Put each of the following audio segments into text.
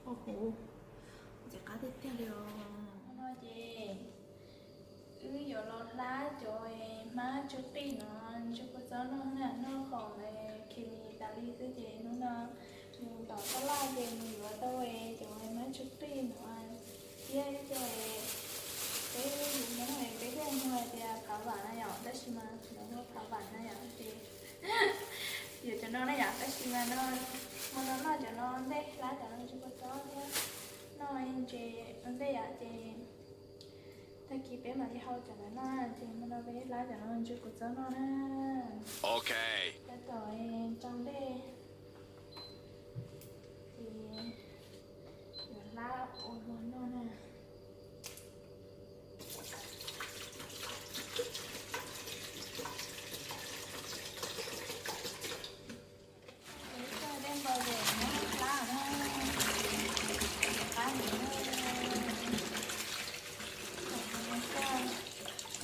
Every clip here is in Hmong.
Ua huv, ntxim qab tiag tiag li os. No ces wb yuav los hlab cov hmab tsw qij no, ntsw kua txob noj na, noj qos khes mis tas li xwb ces hnub no mus tom taj laj ces mus yuav tau cov hmab tsw qij no thiab cov, peb yus Hmoob peb thiaj hu hais tias phav vam na yom, tab sis mas lawv hu phav vam na yom ces yuav cov no na yom, tab sis mas no, hmo no noj cov no ntej, hlab cov no ntsw kua txob thiab noj ntses ua ntej yom ces tag kis peb mam li hau cov ntawd noj, ces hmo no peb hlab cov no ntsw kua txob noj na. Tab tom rau dej ces yuav hlab ua luag noj na. Dej npau ces muab hlab na, qab heev na.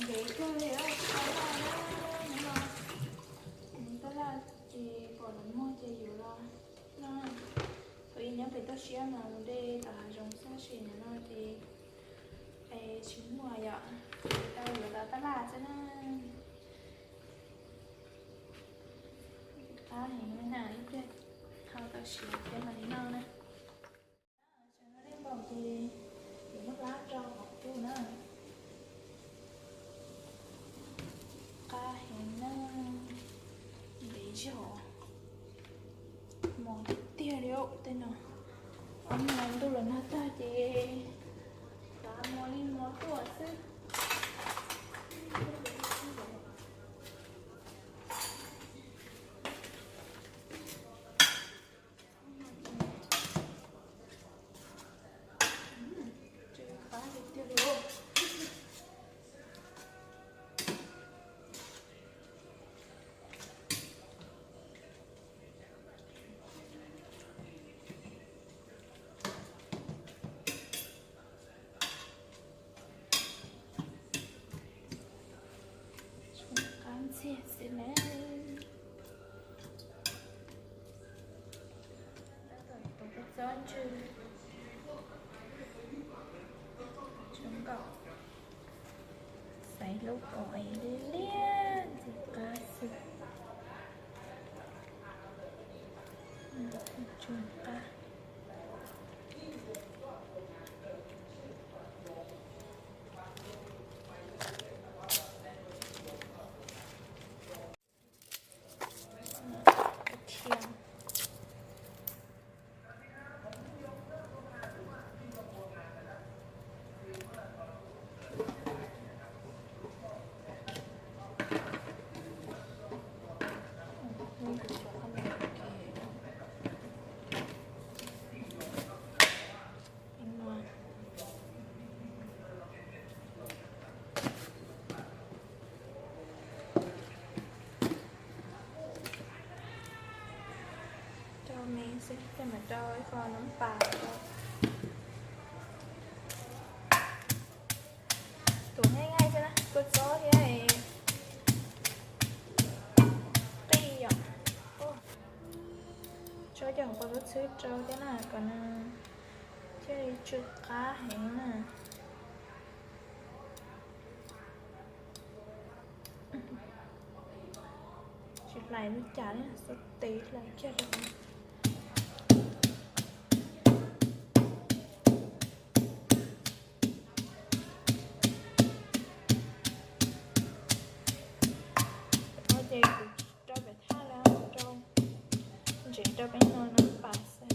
Ntev kawg li, tab laj na, hnub no mus taj laj ces pom lawv muag ces yuav los noj. Thaum ub nyob pem toj siab mas mus de tom hav zoov xwb, tab sis nim no ces tsis muaj yom, ces tau yuav los taj laj xwb na. Qab heev na, ib pliag hau tau siav thiab mam li noj na. Tsam no dej npau ces yuav muab hlab rau hauv pub na. Qab heev na, ntev zog, mos tiag tiag li tej no. Ob hmo ntuj los nag tag ces hlav mos li mos tuaj xwb. Tsw qab tiag tiag li. Tsw qab ntxiag xwb na. Tab tom tuav kua txob ntsw, tsw nkaus, xaiv lub kaum es liab ntxim qab xwb. Tsw qab. Rau me xwb, tej mam rau ib qho noob pas rau. Tuav nqaij nqaij xwb na, kua txob thiab qij yom. Tso cov hauv paus txhwb rau thiab na, kom nws thiaj li tsw qab heev na. Tsis hlais li cas li, xub tes hlais kiag rau. Ces kuv rau pem thaj lawm, rau ntsev rau peb no na pas xwb.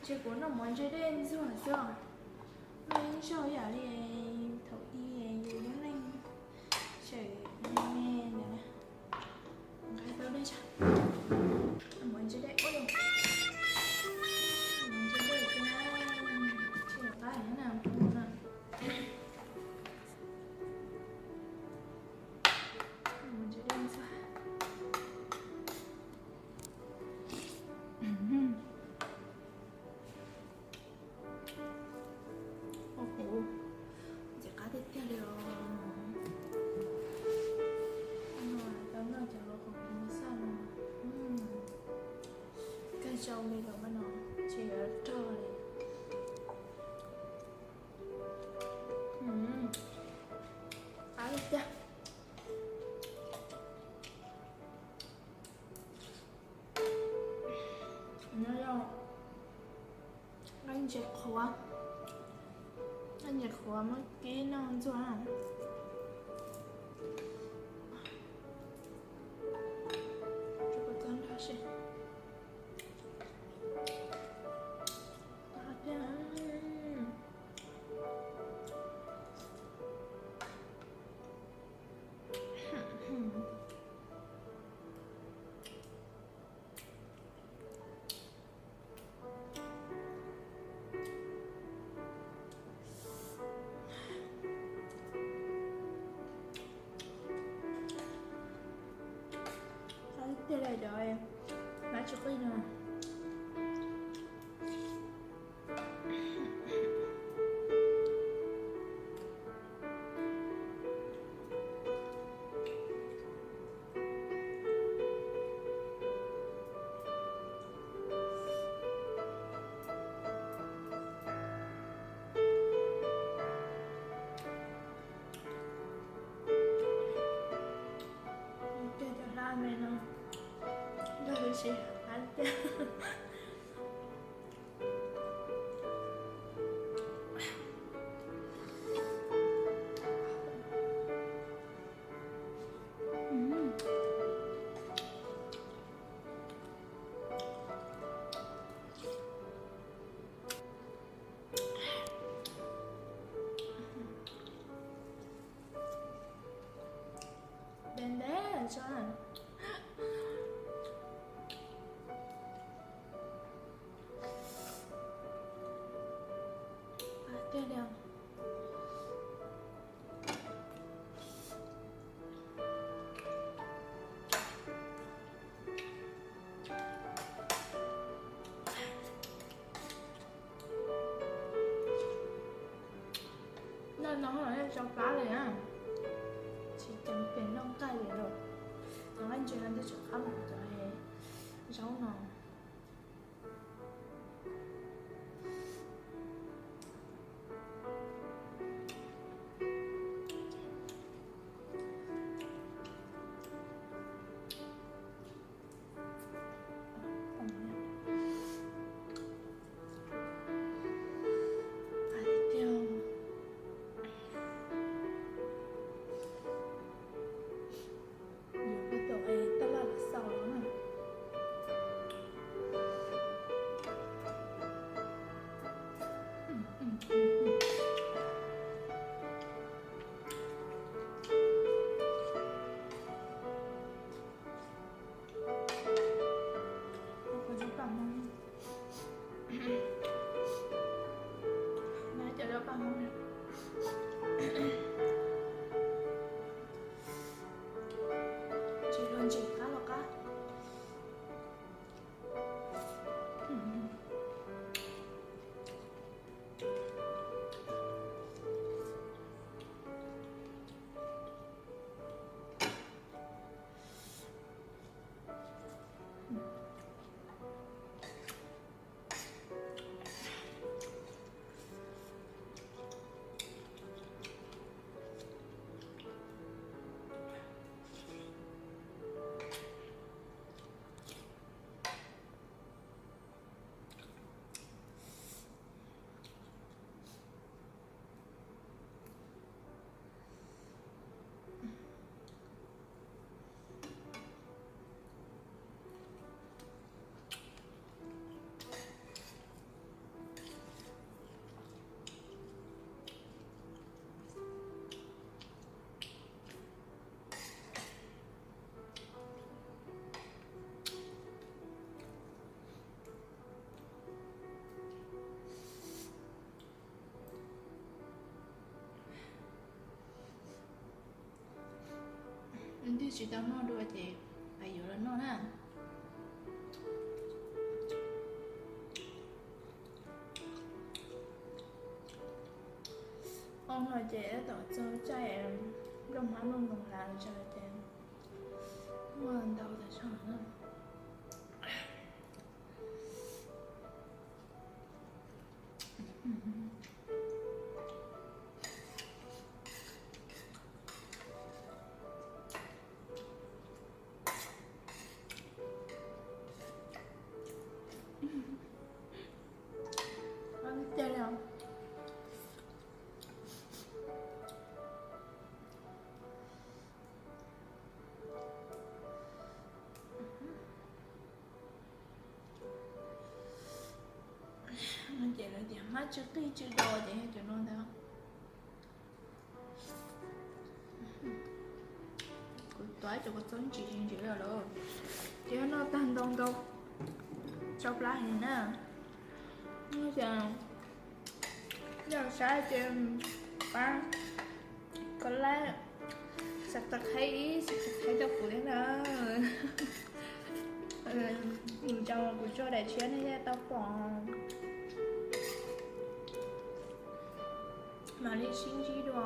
Ces kuv noj mov ntse dej ntxuag xwb os. Noj ib zaug ib yam li thaum ub yus yog neeg tseem me me ntawd na. Nqa tau dej tso. Mov ntse dej ua, mov ntse dej na, tsis qab na, mov ntse dej ntxuag. Ua kuv ntxim qab tiag tiag li os. Tau noj cov los qhov kuv mus xaj no, kawg zoo li los mas no, tsis yuav rog li. Qab tiag tiag. Nyob zoo, nqaij ntses qhuav, nqaij ntses qhuav muab kib noj ntxuag. Tso koj txob nrog seb. Qab tiag. Qab tiag li cov, qab tsis qi no. Cov hlab me no, nrog lub siab qab tiag. Ntev ntev tso. Tiag li. Noj no ho tso plab li na, tsis ceeb pem noj nqaij li lawm. Cov nqaij ntses no twb tsis qab mus cov zaub no. Yuav koj tus es taj laj los xaus los na. Kuv cov paj hmoob, na cov paj hmoob na, ntsis los ntsis qab los qab. tsis tau noj dua ces yuav los noj na. Ob no ces tab tom txog caij nplooj hmab nplooj ntoos hlav los tso ces muaj ntau tas zog na. Ces lawv tias hmab tsw qij tsw do ces yog cov no ntag. Kuv tuav cov kua txob ntsim ntsim lawm, ces noj tag ntau ntau tsau plab heev na. Yog saib ces pab kov like, subscribe, subscribe rau kuv thiab na. Mus rau kuv tso daim tshiab nej thiaj tau pom. Mam li sib ntsib dua.